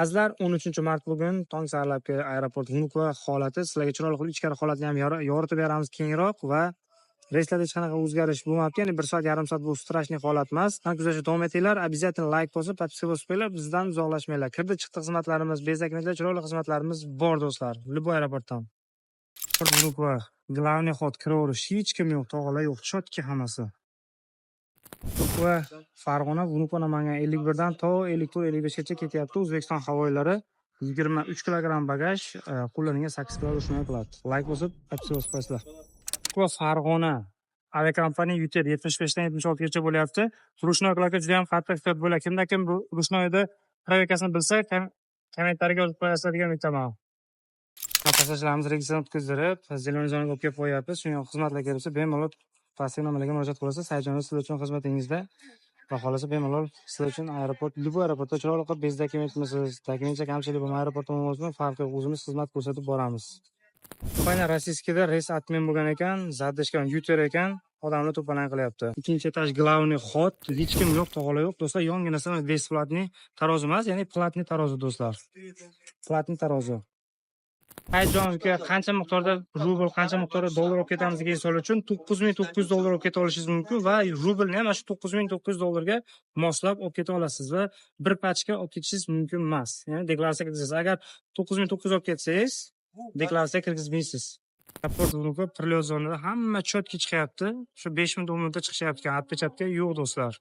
Azizlar, 13-mart, bugun tong saharlabki aeroport Vnukovo holati. Sizlarga chiroyli qilib ichkari holatini ham yoritib beramiz keyinroq va reyslarda hech qanaqa o'zgarish bo'lmabdi. Ya'ni 1 soat, yarim soat bu страшный holat emas. Kuzatishda davom etinglar. Обязательно layk bosib, подписка bosib qo'yinglar. Bizdan uzoqlashmanglar. Kirdi chiqdi xizmatlarimiz, без dokumentlar chiroyli xizmatlarimiz bor, do'stlar. Любой aeroportdan. Vnukovo главный ход, kiraverish, hech kim yo'q, tog'alar, yo'q, чётко hammasi. Va Farg'ona, Vnukovo, Namangan 51 dan to 54, 55 gacha ketyapti. O'zbekiston havo yo'llari, 23 kilogramm bagaj, qo'llangan 8 kilo ручной кладь. Layk bosib, подписка bosib qo'yasizlar. Va Farg'ona aviakompaniya UTR 75 dan 76 gacha bo'lyapti. Ручной кладь ga juda ham qattiq ehtiyot bo'ladi. Kimda kim bu ручной da проверка sini bilsa, kommentariyga yozib qo'yasizlar degan umiddaman. Passajirlarimiz registrdan o'tkazdirib, зелёный zonaga olib kelib qo'yapmiz. Shunga xizmatlar kerak bo'lsa, bemalol pastki nomerlarga murojaat qilasiz. Sayjonov sizlar uchun xizmatingizda. Xudo xohlasa, bemalol sizlar uchun aeroport, любой aeroportda chiroyli qilib, без dokumentmisiz, dokumentcha kamchilik bo'lmay, aeroportda bo'lmasin, farqi yo'q, o'zimiz xizmat ko'rsatib boramiz. Aynan российский da reys отмен bo'lgan ekan, задержка UTR ekan, odamlar to'palang qilyapti. Ikkinchi этаж, главный ход, hech kim yo'q, tog'alar, yo'q. Do'stlar, yonginasida бесплатный tarozi emas, ya'ni платный tarozi, do'stlar. Платный tarozi. Hayjonga qancha miqdorda rubl, qancha miqdorda dollar olib ketamiz degan savol uchun 9900 dollar olib keta olishingiz mumkin va rublni ham mana shu 9900 dollarga moslab olib keta olasiz va bir pachka olib ketishingiz mumkin emas. Ya'ni deklaratsiya kirgizasiz. Agar 9900 olib ketsangiz, deklaratsiya kirgizmaysiz. Aeroport Vnukovo прилёт zonada hamma чётко chiqyapti. Shu 5 minut, 10 minutda chiqishyapti ekan. Отпечатка yo'q, do'stlar.